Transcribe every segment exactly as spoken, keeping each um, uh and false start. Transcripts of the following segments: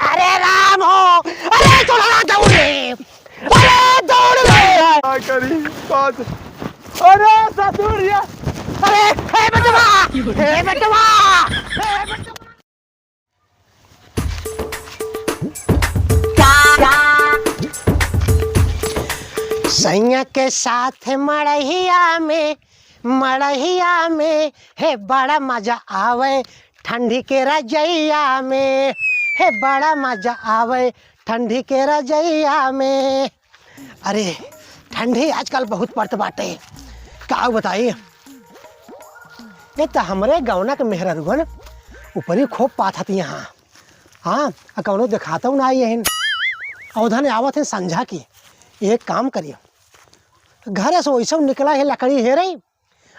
अरे राम हो, अरे चोरवा दौड़ रे, अरे दौड़ रे। का करी? कौन? अरे ससुर ये। अरे, हे बेटवा, हे बेटवा, हे बेटवा। सैया के साथ मड़हिया में, मड़हिया में, हे बड़ा मजा आवे ठंडी के रजैया में, हे बड़ा मजा आवे ठंडी के रजैया में। अरे, ठंडी आजकल बहुत पड़त बाटे, का बताई। ये त हमरे गौना के मेहररुअन ऊपरी खूब पाथत यहाँ। हाँ, आ कौनो देखातउ ना आई हन। औधन आवत हन संझा की। एक काम करियो, घरे से वैसे निकला है लकड़ी हेरे,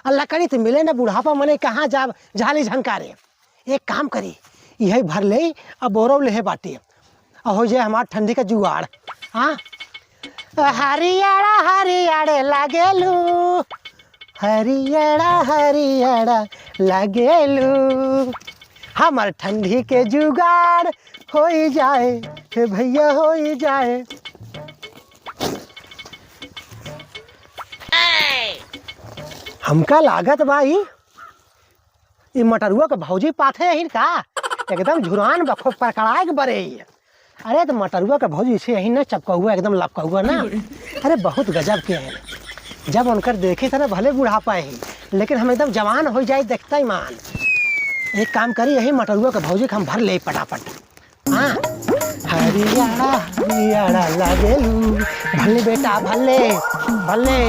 आ लकड़ी त मिले ना, बुढ़ापा मने कहाँ जाब झाली झंकारे। एक काम करी, इहे भर ले, अब बोरौ लेहे बाटी, आ हो जाए हमार ठंडी का जुगाड़। हाँ, हरियाणा हरियाणे लागेलू, हरियाणा हरियाणा लागेलू, हमार ठंडी के जुगाड़ होई जाए, हे भैया होई जाए। हमका लागत बा ई, ई मटरुआ के भौजी पाथे अहिन का? एकदम झुरान बा, खूब कड़कड़ाए के बरे। अरे त मटरुआ के भौजी से अहिन ना, चपकौआ एकदम लपकौआ ना। अरे बहुत गजब के है। जब उनकर देखे थे ना, भले बुढ़ापा है, लेकिन हम एकदम जवान हो जाए देखता ही मान। एक काम करी, यही मटरुआ के भौजी के हम भर ले पटापट। हाँ। हरियाणा, हरियाणा लागेलू। भले बेटा, भले, भले।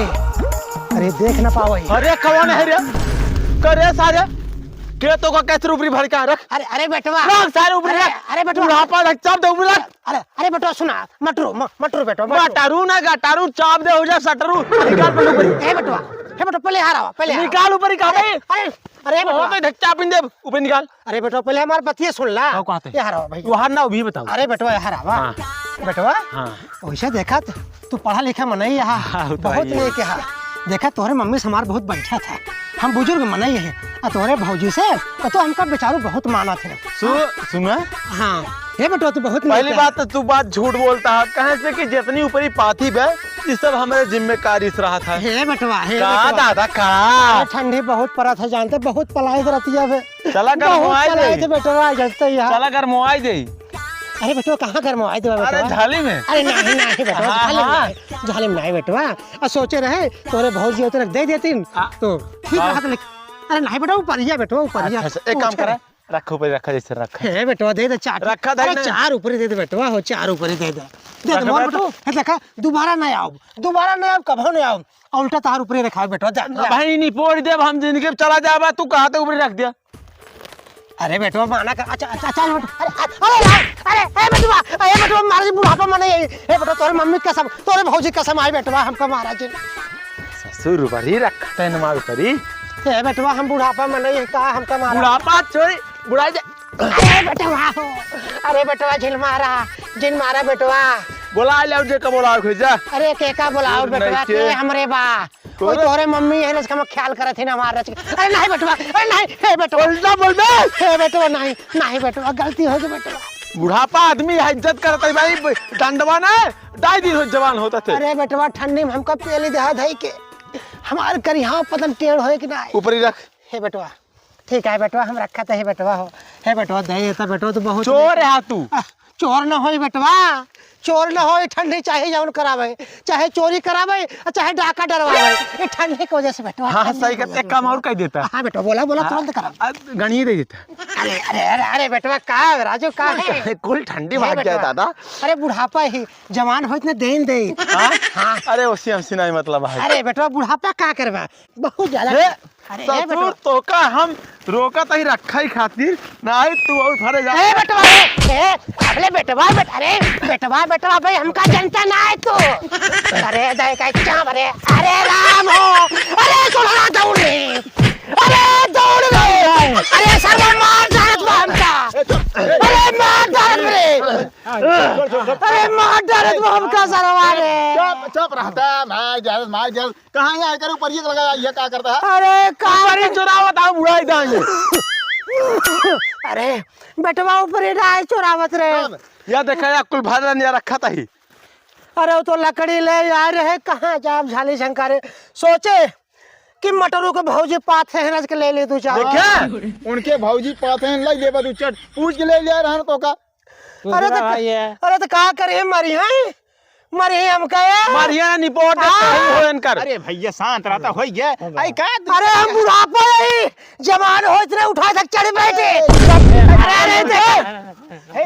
अरे, देख ना पावई। अरे, कौन है रे? करे सारे। के तो का कैसे ऊपरी भर के रख। अरे, अरे, बेटवा। रख सारे ऊपरी अरे, रख। अरे, बेटवा। बुढ़ापा रख, चाप दे ऊपरी रख। अरे, अरे, बेटवा, सुना। मटरू, म-, मटरू, बेटवा, मटरू। मटरू ना, गटारू, चाप दे, हो जा सटरू। निकाल पहले ऊपरी। ए, बेटवा। हे, बेटवा, पहले हार आवा, पहले हार। निकाल ऊपरी, कहाँ अरे, है? अरे, अरे, ओ, बेटवा। तो धक्का पिन दे, ऊपर निकाल। अरे बेटवा, पहले हमार बतिया सुन ला। का कहते? यहाँ रहो भैया। वहाँ ना, अभी बताओ। अरे बेटवा, यहाँ रहो। हाँ। बेटवा, हाँ। वैसे देखा तो, तू पढ़ा लिखा मनई है। हाँ, वो तो बहुत है ही है। नेक है। देखा, तोहरे मम्मी से हमार बहुत बैठा था। हम बुजुर्ग मनई है। आ तोहरे भौजी से, तो, तो हमका बेचारू बहुत माना थे। सु-, सुना? हाँ। हे बेटवा, तू बहुत पहली नेक है। बात तो तू बात झूठ बोलता है। कहे से कि जितनी ऊपरी पाथी बे, ये सब हमारे जिम्मेदारी से रहा था। हे बेटवा, हे का बेटवा। दादा, का? अरे ठंडी बहुत पड़त है, जानते, बहुत पलाई से रतिया बे। चला बहुत गरमवाई पलाई दे। थे बेटवा, जलते ही है। चला गरमवाई दे। अरे बेटवा, कहाँ गरमवाई देवा अरे बेटवा? झाली में। अरे नहीं, नहीं बेटवा, हाँ, झाली में हाँ। नहीं, झाली में नहीं बेटवा। आ सोचे रहे, तोरे भौजी उतरे दे देतीन, हाँ। तो ठीक हाँ। रहा था, लेकिन अरे नहीं बेटवा, ऊपर ही है बेटवा, ऊपर ही है। अच्छा, अच्छा, एक काम पूछे। करा, रखो पे रखा जैसे रखा। हे बेटवा, दे दे चार। रखा था अरे ना। चार ऊपर ही दे दे बेटवा, हो चार ऊपर ही दे दे। दे दे रखा मोर था बेटवा, तो। हे देखा, दोबारा नहीं आओ, दोबारा नहीं आओ, कभो नहीं आओ। और उल्टा तार ऊपर ही रखा बेटवा, जा, ना जा। भाई, नहीं पोड़ देब हम जिंदगी में चला जाबा, तू कहाँ ते ऊपर रख दिया? अरे बेटवा, माना कर, अच्छा, अच्छा, अच्छा, बेटवा, अरे, अरे, अरे, अरे, ए बेटवा, ए बेटवा, मारे बुढ़ापा में नहीं आई। ए बेटवा, तोरे मम्मी कसम, तोरे भौजी कसम आई बेटवा, हमका मारा जी। ससुर बड़ी रखते हैं मार करी। ए बेटवा, हम बुढ़ापा में नहीं है, का हमका मारा? बुढ़ापा छोड़ी, बुढ़ाई जा। अरे बेटवा हो, अरे बेटवा, जिन मारा, जिन मारा बेटवा। बोला ले, जे का बोला खोजा। अरे के का बोलाओ दूर बेटवा, नहीं के के। हमरे बा। कौन? ओए तोहरे मम्मी है ना, इसका हम ख्याल करत है ना हमार रच। अरे नहीं बेटवा, अरे नहीं, हे बेटवा। उल्टा बोल बे। हे बेटवा, नहीं, नहीं बेटवा, गलती हो गई बेटवा। बुढ़ापा आदमी है, इज्जत करत है भाई, डंडवा ना, डाई दिन हो जवान होता थे। अरे बेटवा, ठंडी में हमका पेली देहा धई के। हमार करिहा पतन टेढ़ होए कि नहीं? ऊपर ही रख। हे बेटवा, ठीक है बेटवा, हम रखा थे, हे बेटवा हो। हे बेटवा, दे देता बेटवा, तू बहुत चोर है तू। आ, चोर न होई बेटवा, चोर न होई, ठंडी चाहे जौन करावे, चाहे चोरी करावे, आ चाहे डाका डरवावे, ये ठंडी के वजह से बेटवा, हाँ, ठंडी सही के कहते, वजह एक काम से। और कह देता। हाँ बेटवा, बोला, बोला, हाँ, तुरंत करा। आ, गणिये दे देता। अरे, अरे, अरे, अरे बेटवा, का राजू, का है? कुल ठंडी हे भाग जाए बेटवा। दादा। अरे बुढ़ापा ही, जवान होइत न देन दे। हाँ? हाँ। अरे ओसी हमसी नहीं मतलब है। अरे बेटवा, बुढ़ापा का करबा? बहुत ज्यादा। हे, अरे, ए ससुर, बेटवा। तोका हम रोकत ही रखा ही खातिर, नाही तू और फरे जा। ए बेटवा, ए, ए, अबले बेटवा, बेट-, अरे, बेटवा, बेटवा, भाई, हमका जनता ना है तू। अरे, दे का क्या, अरे, अरे राम हो, अरे, चोरवा दौड़ रे, अरे, दौड़ रे, अरे, सरवा मार डालत बा हमका, अरे, मार डालत रे, अरे, मार डालत बा हमका, सरवा रे। चुप, चुप रहता, मार डालत, मार डालत। कहाँ यहाँ आकर ऊपर ये लगा, ये क्या करता है? अरे, का ऊपर ही चुनाव बताओ, बुढ़ाई दाई। अरे, बेटवा ऊपर ही डाय चोरावत रहे। हाँ। या देखा, या कुल भर रन या रखा तही। अरे, वो तो लकड़ी ले आए रहे, कहाँ जाब झाली शंका रे। सोचे कि मटरू के भौजी पात है, रज के ले ले दू चार। देखा? उनके भौजी पात हैं, ले लेबा दू चार, पूछ के ले लिया रहन तो का। अरे तो, अरे तो का करे, मरी हैं, मरी हैं हमका ये। मरिया निपोट दे, हाँ। सही हो इनकर। अरे भैया, शांत रहता, होई गया। आई का? अरे हम बुढ़ापा रही, जवान हो इतने उठा सक चढ़ बैठे। अरे, अरे, देख। हे।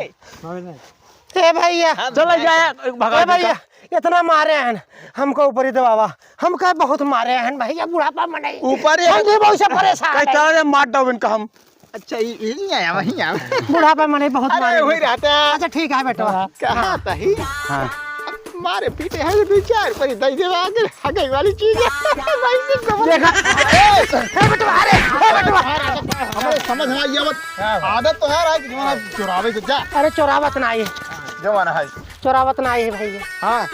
ए भैया। चला जाए, भगा ए भैया, इतना मारे हैं हमको ऊपर ही दबावा, हमका बहुत मारे हैं भैया, बुढ़ापा मनई। ऊपर ही हम भी बहुत से परेशान कहीं हैं। चला जाए, मार डाउ इनका हम। अच्छा, ये, ये नहीं आया, वहीं आया। बुढ़ापा मनई बहुत अरे, मारे वही हैं। रहता है। अच्छा, ठीक है बेटा। कहाँ तही? हाँ। अब मारे पीटे हैं, विचार पर दई देवा, आगे हगई वाली चीज है। भाई से समझ देखा। ए, ए बेटवा, अरे, ए बेटवा। हमारे समझ में आई आवत। हाँ। आदत तो है राज जमाना चुरावे के, जा। अरे, चुरावत ना आई। जमाना है। चोरावत ना आई है भैया। हाँ।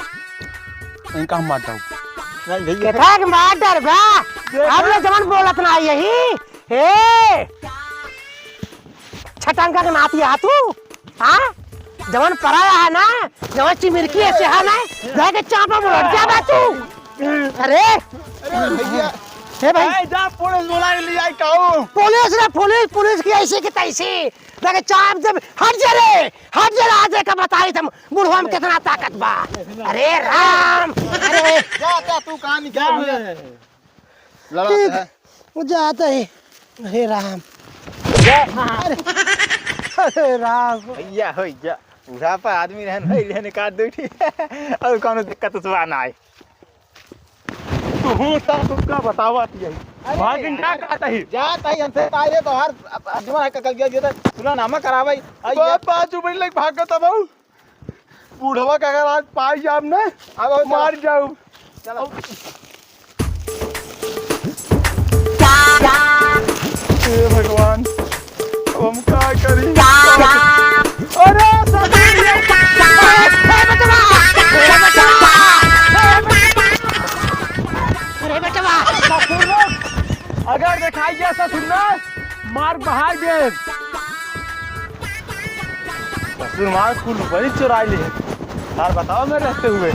इनका हम मार डाउ। नहीं भैया। केथा के मार डार बा? देखा? आप लोग जवन बोलत ना आई यही। हे! छटंका के नाती आ तू? हाँ? जवन पराया है ना, जवन चिमिरकी ऐसे है ना, जाके चापा में लड़ जाबा तू। अरे! अरे भैया। हे भाई। ए, जा पुलिस बुला के ले आई कहू। पुलिस रे पुलिस, पुलिस की ऐसी की तैसी। जाके चाप जब हट जा रे। हट जा, आज एका बताई थम बुढ़वा में कितना ताकत बा। अरे राम, अरे। जा, जा, तू कहाँ निकल जा। लड़ा ठीक, है। वो जाता है। अरे राम। जा। अरे, अरे राम। भैया, हो जा। बुढ़ापा आदमी रहन, भाई रहन, एक आध दो ठी। और कौनो दिक्कत उसवा ना आए। तू हूँ ता तुमका बतावा थी यही। अरे भागिन यार, का कहता ही? जा ताई हमसे ताई रे तोहार अब, अब दिमाग का कल गया, ये तो सुना नामा करावे। आई बा-, ये बाजू में लग भागत अब। बुढ़वा का अगर आज पाई जाब ना, अब, अब, मार जाऊ। चलो। हे भगवान, अब हम का करी? अरे ससुर, ये हे बचवा, हे बचवा, हे बचवा। अरे बचवा। ससुर, अगर देखाई गया ससुर ना, मार बहाई दे। ससुर मार कुल वही चुराई ले। यार बताओ मैं रहते हुए।